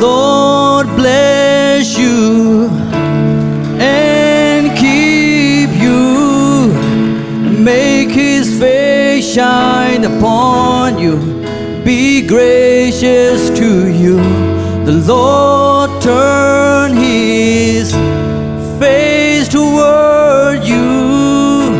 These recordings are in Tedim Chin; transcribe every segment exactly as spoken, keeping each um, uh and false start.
Lord bless you and keep you. Make his face shine upon you, be gracious to you. The Lord turn his face toward you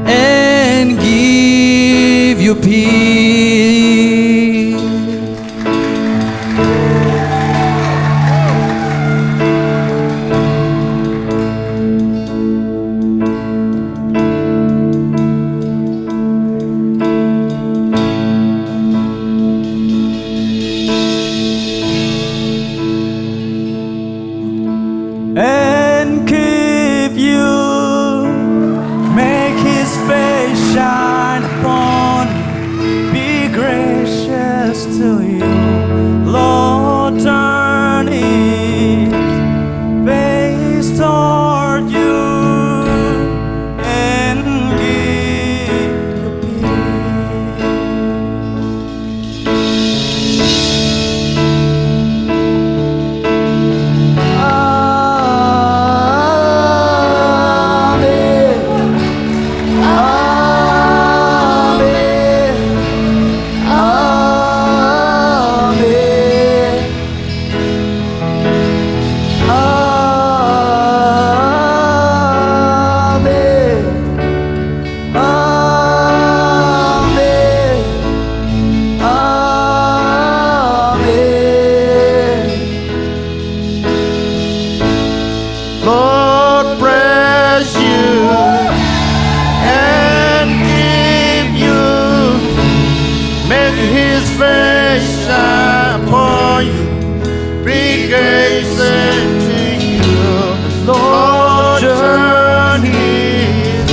and give you peace. And keep you, make his face shine upon you, be gracious to you. Lord, turn his face toward you and give you peace. Amen. Amen. Amen. Amen. Amen. Amen. Lord bless you and keep you. Make his face shine upon you. Be gracious to you. Lord, turn his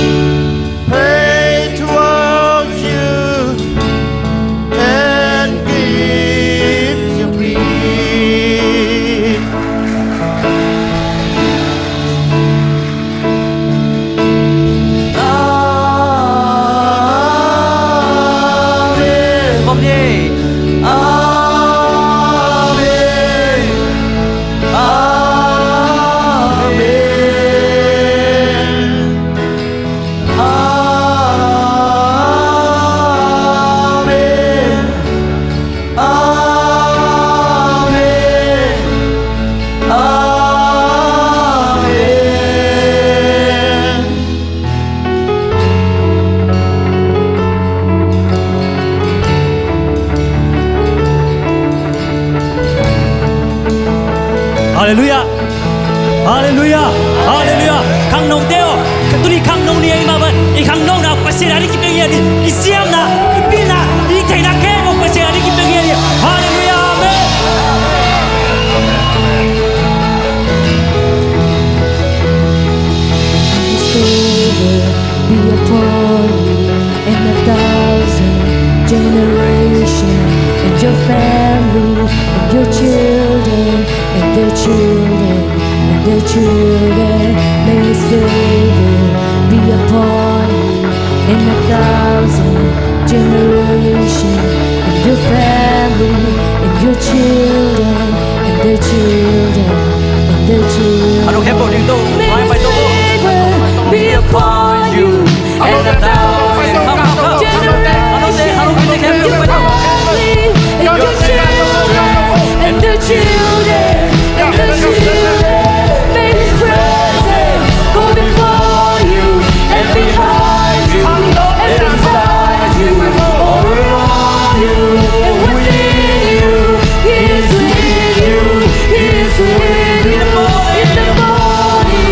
face towards you and give you peace. Amen. Amen. Amen. Amen. Amen. Amen. Halleluiah. Halleluiah. Halleluiah. Khangnote aw, tuni khangno ni ahih mah bang, i khangnona Pasian a ding kipia ngei a ding, i siamna, i pilna, i theihna khempeuh Pasian a ding kipia ngei a ding. Halleluiah. Amen. His favor be upon you and a thousand generations, and your family, and your children, and their children, and their children. May his favor be upon you and a thousand generations, and your family, and your children, and their children, and their children. May his favor be upon you and a thousand generations, and your family, and your children, and their children, and their children. May his presence go before you and behind you and beside you, all around you and within you. He is with you. He is with you in the morning,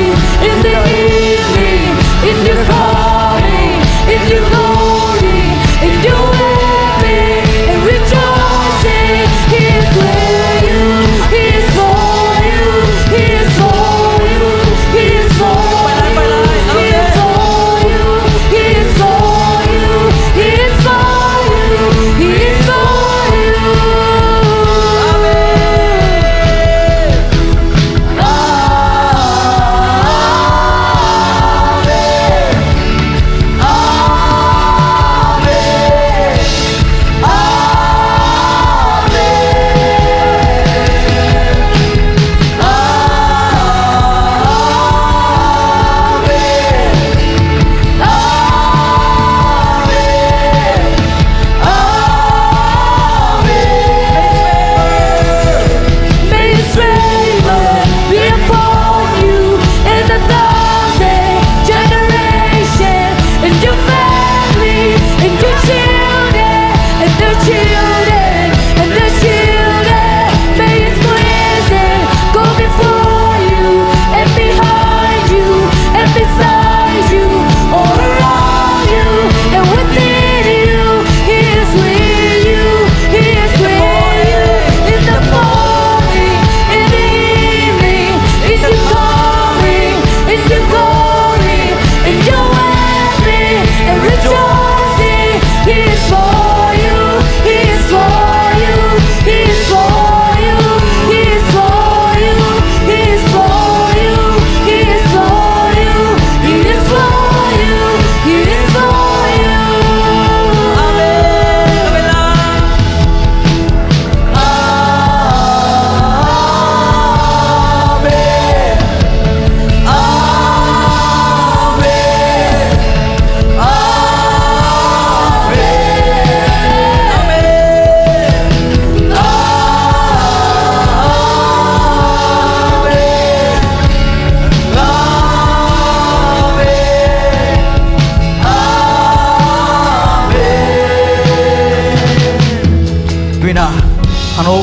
Pi in ah khangno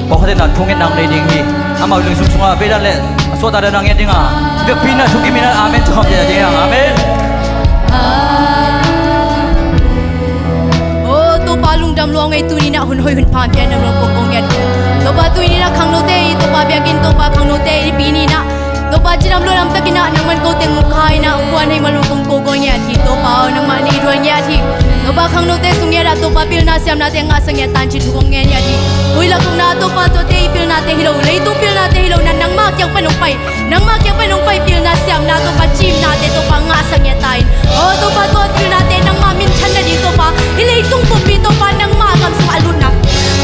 pawlkhat in ah thungetna nei ding hi. Amau lungsung sungah veidan le a suahtakna nang ngen ding a, biakpi in ah thukim in ah amen ci khawm ding a. Amen. O Topa lungdam lua ing ei, tuni in ah hun hoih hun pha pia na lungdam kong ngen. Topa tuni in ah khangnote i Topa biakinn, Topa khangnote i pi ni in ah Topa cidam lualam takin ah nangman kote ngukha in ah puan hei malung kong ko kong ngiat hi. Topa aw nangmah nei duai ngiat hi. Topa khangnote sung ngiat ah Topa pilna siamnate ngahsak ngiat ta in ci thu kong ngen ngiat hi. Hui lak ung na Topa tuate i pilnate hi lo, leitung pilnate hi lo, nangmah kiang pan hong pai, nangmah kiang pan hong pai pilna siamna Topa cimnate Topa ngahsak ngiat ta in. O Topa tua pilnate nangmah minthanna ding Topa, hih leitung pumpi Topa nangmah gam sung a lutna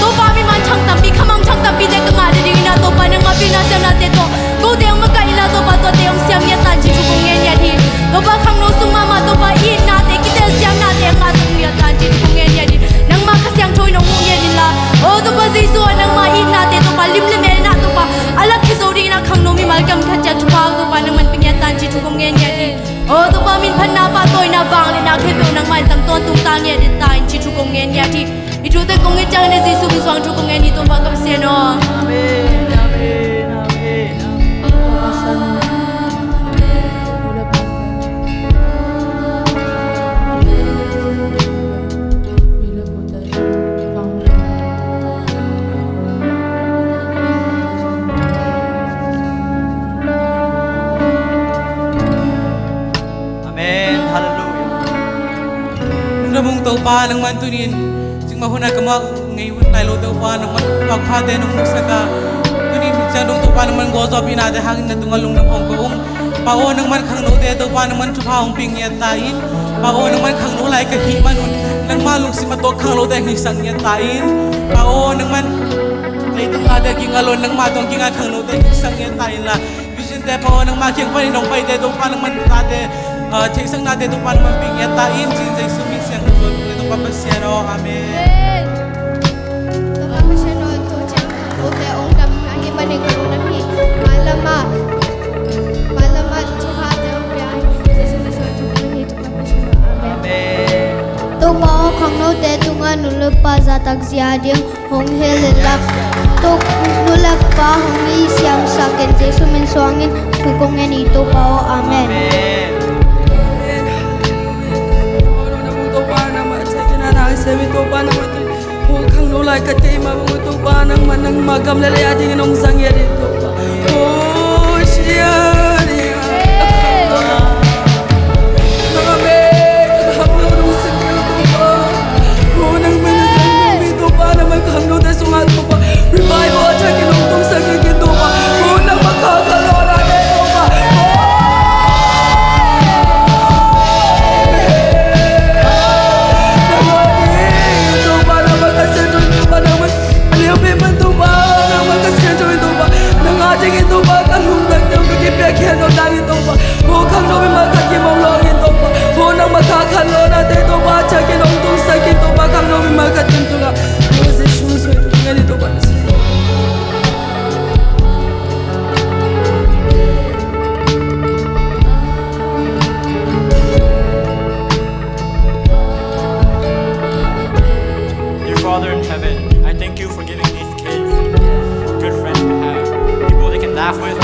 Topa mi manthang tampi, khamangthang tampite ka ngah nading in ah Topa nangmah pilna siamnate tawh kote hong makaih inla Topa tuate hong siam ngiat ta in ci thu kong ngen ngiat hi. Topa khangno sung mahmah Topa itnate, kitelsiamnate ngahsak ngiat ta in ci thu kong ngen ngiat hi. Nangmah Kha Siangtho in hong huh ngiat inla, o Topa Jesu aw nangmah itnate Topa lim le mel in ah Topa a lak khe zo ding in ah khangno mimal kam khat ciat thupha Topa nangman pia ngiat ta in ci thu kong ngen ngiat hi. O Topa min phatna pahtawina vangliatna khempeuh nangmah in tang tawntung ta ngiat ta in ci thu kong ngen ngiat hi. I thute kong it ciangin Jesu min suang thu kong ngen hi Topa ka Pasian aw. Amen, amen, amen. Amen. Hallelujah. Lungdam ung Topa, nangman tunin cingmah hun a ka muak ngei hun lai lo Topa, nangman vakphate nong musak a, tunin ciang dong Topa nangman gualzawhpih nate hangin na tungah lungdam hong ko ung. Pa aw, nangman khangnote Topa nangman thupha hong pia ngiat ta in. Pa aw, nangman khangno lai ka hih manun nangmah lungsim a tawh khangnote hong hisak ngiat ta in. Pa aw, nangman leitung nate kinga lo, nangmah tawh kinga khangnote hong hisak ngiat ta inla, vision te Pa aw nangmah kiang panin hong paite Topa nangman tate, ah, theihsaknate Topa nangman pia ngiat ta in, ci-in Jesu min siang Topa Pasian aw. Amen. Amen. Topa Pasian aw, tu ciang khangnote hong dam ahih manin ka lungdam hi. Mailam ah, mailam ah thuphate hong pia in Jesu min suang thu kong ngen hi Topa Pasian aw. Amen. Amen. Topa aw, khangnote tungah nu le pa zahtak zia ding hong hilh inla, tuk nu le pa hong i siamsak in Jesu min suangin thu kong ngen hi Topa aw. Amen. Amen. Topa nangmah thei kei na nang sem in Topa nangmah thei. Hong khangno lai ka thei mah bang Topa nangmah nangmah gam le lei a dingin hong zang ngiat in Topa. Oh, shia, shia. Amen. A liau pen pan Topa, nangmah Kha Siangtho in Topa, ka lungdam Topa, ka kipiakhia nop dang in Topa. Aw khangno mimal khat kim hong lawng in Topa. Aw nangmah kha khan lo nate Topa, a ciangin hong tungsak in Topa, khangno mimal khat kim tungah. Aw Jesu, soi tung ngen in Topa. Dear Father in heaven, I thank you for giving these kids good friends to have, people they can laugh with,